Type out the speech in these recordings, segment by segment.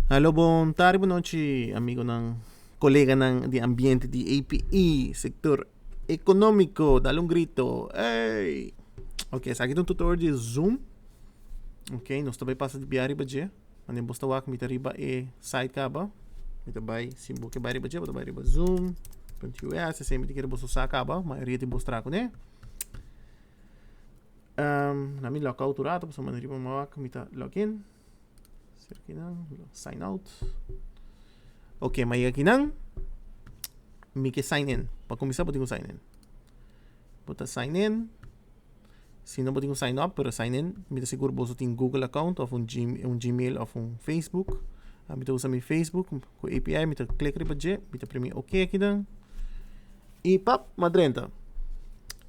Hallo, bon tardi, bon nochi, amigonan, coleganan di ambiente di APE, sector economico. Dale un grito. Hey! Ok, esaki ta un tutorial di Zoom. Ok, nos ta bai pasa di bia riba dje. Wanneer bo ta wak mi ta riba e site kaba. Mi ta bai, si bo ke bai riba dje, bo ta bai riba zoom.us. Esei mi ta kere boso sa kaba, mayoria di bos tra kuné. Na mi log out un rato, pasobra mi riba mi wak mi ta log in. Ser kinan, sign out. Ok, ma yega kinan, mi ke sign in. Pa kuminsá bo tin ku sign in. Bo ta sign in. Si no bo tin ku sign up, pero sign in, mi ta sigur boso tin Google account of un Gmail of un Facebook. Mi ta usa mi Facebook ku API, mi ta klik riba dje, mi ta primi ok akinan. I pap, m'a drenta.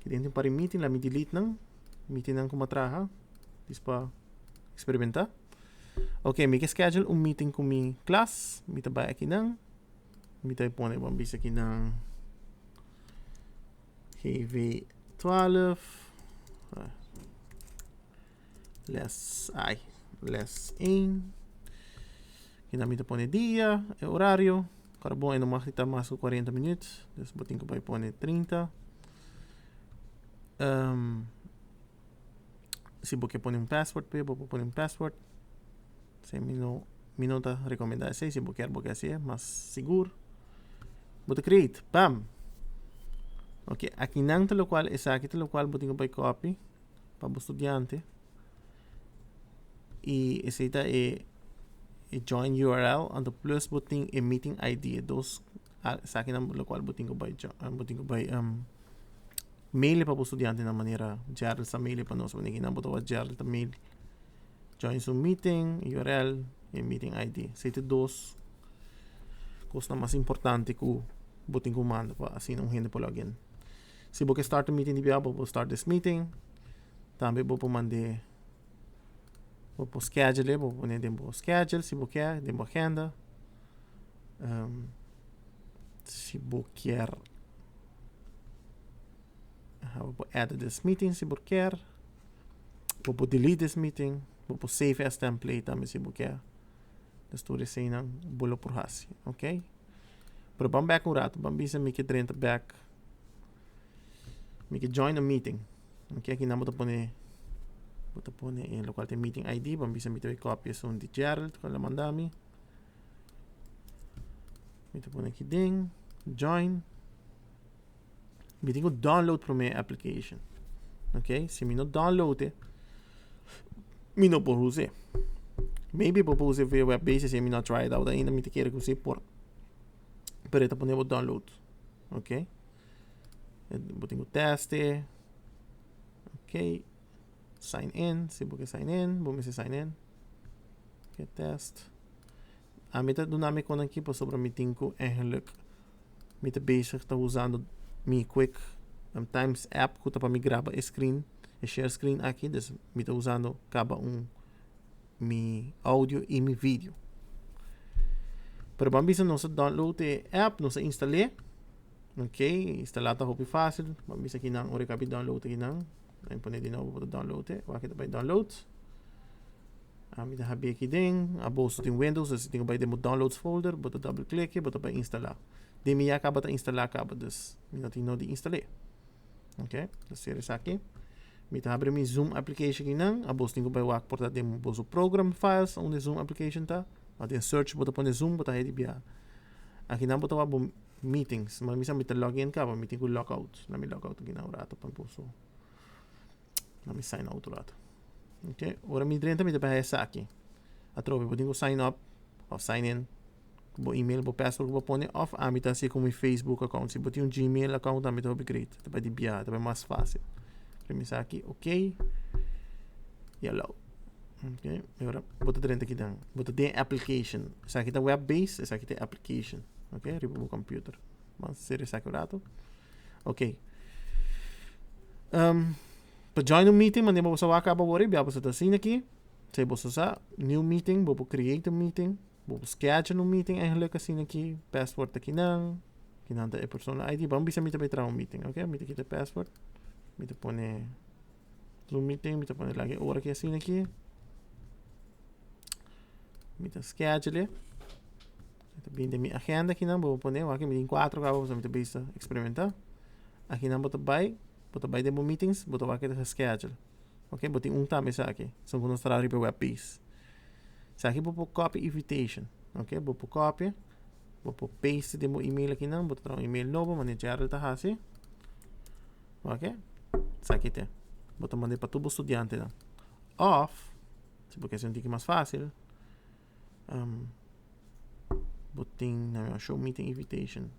Aki den tin un par di meeting, laat mi delete nan. Meetingnan ku m'a traha, dis pa experimentá. Ok, mi ke schedule un meeting ku mi klas, mi ta bai akinan. Mi ta pone ban bisa akinan GV12 les, ai, les 1. Akinan mi ta pone dia, e horario. Ora bon e no mag di ta mas ku 40 minuut, dus bo tin ku bai pone 30. Si bo ke pone un password p'e, bo por pone un password. Si mi no, mi no ta recomenda esei, si bo kier bo ke hasié, mas sigur. Bo ta create, bam! Ok, akinan ta lokual, esaki ta lokual bo tin ku bai copy pa bo studiante. I esei ta e e join URL, anto plus bo tin e meeting ID, e dos esakinan lokual bo tin ku bai bo tin ku bai mail pa bo studiantenan manera Gerald sa mail pa nos, wanneer kinan bo ta wak Gerald ta mail join su meeting, URL i meeting ID. Esei ta e dos kosnan mas importante ku bo tin ku manda pa asina un hende por login. Si bo ke start un meeting di bia bo por start this meeting. Tambe bo por mand'é, bo por schedule, bo por pone den bo schedule si bo kier, den bo agenda. Si bo kier, bo por edit this meeting si bo kier. Bo por delete this meeting, bo por save as template tambe si bo kier. Dus tur eseinan bo lo por hasi, ok. Pero ban bek un rato, ban bisa mi ke drenta bek, mi ke join a meeting. Ok, aki nan bo ta pone, bo ta pone e lokual ta e meeting ID, ban bisa mi ta bai copia esun di Gerald ku el a manda mi. Mi ta pone aki den, join. Mi tin ku download prome e application. Ok, si mi no download e, mi no por us'e. Maybe bo por us'e via web base, si mi no a try it out ainda, mi ta kere ku si por. Pero e ta pone bo download. Ok. Bo tin ku test e. Ok. Sign in, si bo ke sign in, bo mester sign in. Ok, test. Ami ta duna mi kon aki pasobra mi tin ku eigenlijk mi ta bezig ta usando mi Quick Times app ku ta pa mi graba e screen, e share screen aki, dus mi ta usando kaba un mi audio i mi video. Pero ban bisa nos a download e app, nos a instal'é. Ok, instalá ta hopi fácil. Ban bisa kinan ora e kabi download akinan. Nan pone di nobo pa ta download e. Wak e ta bai download. Ami ta habi aki den. Abo si tin Windows, dus tin ku bai den bo downloads folder, bo ta double click e, bo ta bai instalá. Den mi ya kaba ta instalá kaba, dus mi no tin no di instal'é. Ok, ta sera esaki. Mi ta habri mi Zoom application akinan. Abo tin ku bai wak por ta den boso program files unda e Zoom application ta. Òf den search bo ta pone Zoom, bo ta haña di bia. Akinan bo ta wak bo meetings. Ma mi sa mi ta log in kaba, mi tin ku log out. Na mi log out akinan un rato pa mi por so. Na mi sign out un rato. Ok, ora mi drenta mi ta bai esaki. Atrobe bo tin ku sign up of sign in ku bo email, bo password ku bo pone of ami ta hasi ku mi Facebook account. Si bo tin un Gmail account tambe ta hopi great. Ta bai di biaha, ta bai mas fácil. Primi esaki, ok. I allow. Ok, i ora bo ta drenta kidan. Bo ta den application. Esaki ta web based, esaki ta application. Ok, riba bo computer. Ban sera esaki un rato. Ok. Pa join un meeting, manera bo sa wak aba wor, bia bo sa ta asina aki. Si bo sa sa, new meeting, bo por create un meeting, bo por schedule un meeting eigenlijk asina aki, password akinan, kinan ta e persona ID. Ban bisa mi ta bai traha un meeting, ok? Mi ta kita e password, mi ta pone Zoom meeting, mi ta pone laga e ora aki asina aki. Mi ta schedule. Mi ta bin den mi agenda akinan, bo por pone, wak mi tin cuatro caba pasobra mi ta bisa experimenta. Akinan bo ta bay, bo ta bay den bo meetings, bo ta wak e ta schedule. Ok, bo tin un tambe esaki, esun cu nos traha riba e web page. Esaki bo por copy invitation, ok, bo por copy, bo por paste den bo email akinan, bo ta traha un email nobo manera Gerald ta haci. Ok, esaki te. Bo ta manda pa tur bo studiantenan. Of, si bo ke haci un tiki mas facil, um, bo tin na show meeting invitation.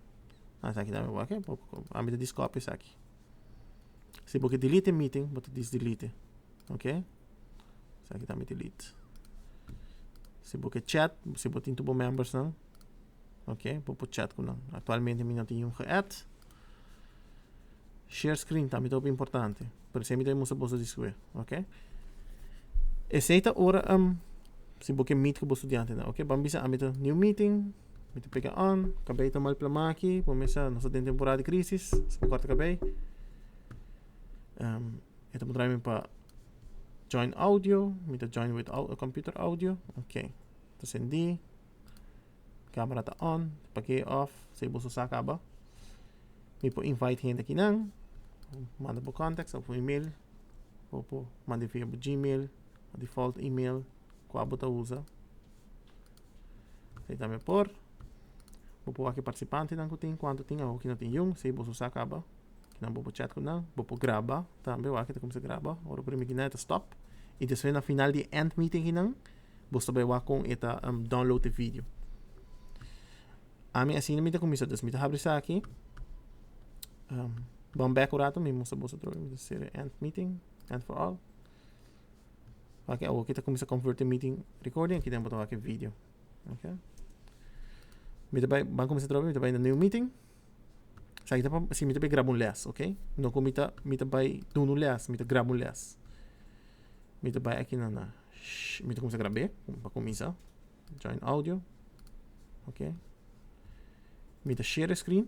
Ah, esaki tambe bo ok, ami ta discopy esaki. Si bo ke delete e meeting, bo ta dis delete. Ok? Esaki tambe delete. Si bo ke chat, si bo tin tur bo members nan, ok, bo por chat ku nan. Aktualmente mi no tin niun geadd. Share screen tambe ta hopi importante. Pero esei mi ta mustra boso despues, ok? Esei ta ora um, si bo ke meet ku bo studiantenan, ok? Ban bisa ami ta new meeting, mi ta pega on, kabei ta mal plamá aki, bo mester nos ta den temporada di crisis, si bo kòrta kabei. Um, e ta puntra mi pa join audio, mi ta join with au computer audio, ok. Ta sendí. Camera ta on, pake off, si boso sa caba. Mi por invite hende akinan, manda bo contacts of email, bo por manda via bo Gmail, default email, kua bo ta usa. Esei tambe por. Bo por wak e participantenan ku tin, kuantu tin, awor ki no tin yun, si boso sa caba. Kinan bo por chat ku nan, bo por graba tambe, wak e ta kuminsa graba, ora bo primi kinan e ta stop. I despues na final di e end meeting kinan, Bo ta bai wak kon e ta download e video. Ami asina mi ta kuminsá. Dus mi ta habri esaki. Um, bon back un rato, mi mustra boso otro. Mi ta sere end meeting, end for all. Wak awor ki ta kuminsá convert e meeting recording, aki den bo ta wak e video. Okay. Mi ta bai, ban kuminsá atrobe, mi ta bai na new meeting. Esaki ta pa si mi ta bai graba un les, okay? No ku mi ta mi ta bai duna un les, mi ta graba un les. Mi ta bai aki na na mi ta kuminsá grab'é pa kuminsá. Join audio. Ok. Mi ta share screen.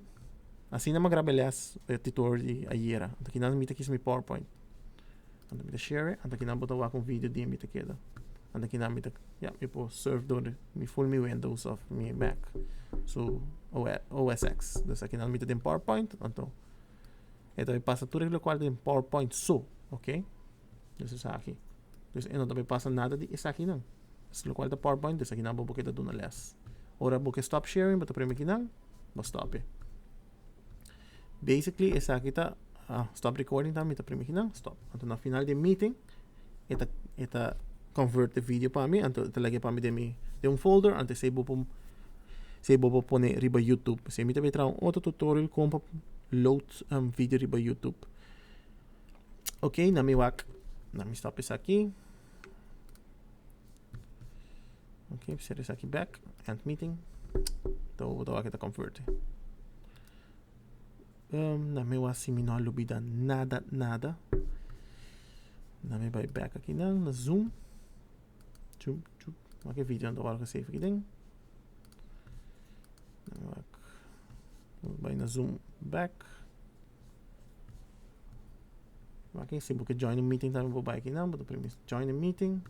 Asina mi a graba e les e tutorial di ayera. Anto kinan mi ta kisa mi PowerPoint. Anto mi ta share, anto kinan bo ta wak un video di mi ta keda. Anto kinan mi ta, ya, mi por surf door mi full mi Windows of mi Mac. Su OS X. Dus akinan mi ta den PowerPoint, anto e ta pasa tur e lokual den PowerPoint so, ok. Dus esaki. Dus e no ta pasa nada di esakinan. Dus lokual ta PowerPoint, dus akinan bo por keda duna les. Ora bo ke stop sharing, bo ta primi akinan, bo stop e. Basically esaki ta ah, stop recording ta mi ta primi akinan, stop. Anto na final di e meeting e ta e ta convert e video pa mi, anto e ta lag'e pa mi den mi den un folder, anto esei bo por esei bo por pone riba YouTube. Esei mi ta bay traha un otro tutorial kon pa load video riba YouTube. Ok, na mi wak, na mi stop esaki. Ok, sera esaki back, end meeting. Anto bo ta wak e ta convert. Um, na mi wak si mi no a lubida nada, nada. Na mi bai back aki nan, na Zoom. Chup, chup. Wak e video anto wak save aki den. Na mi wak. Bai na Zoom back. Wak si bo ke join a meeting tambe bo bai aki nan, bo ta primi join a meeting.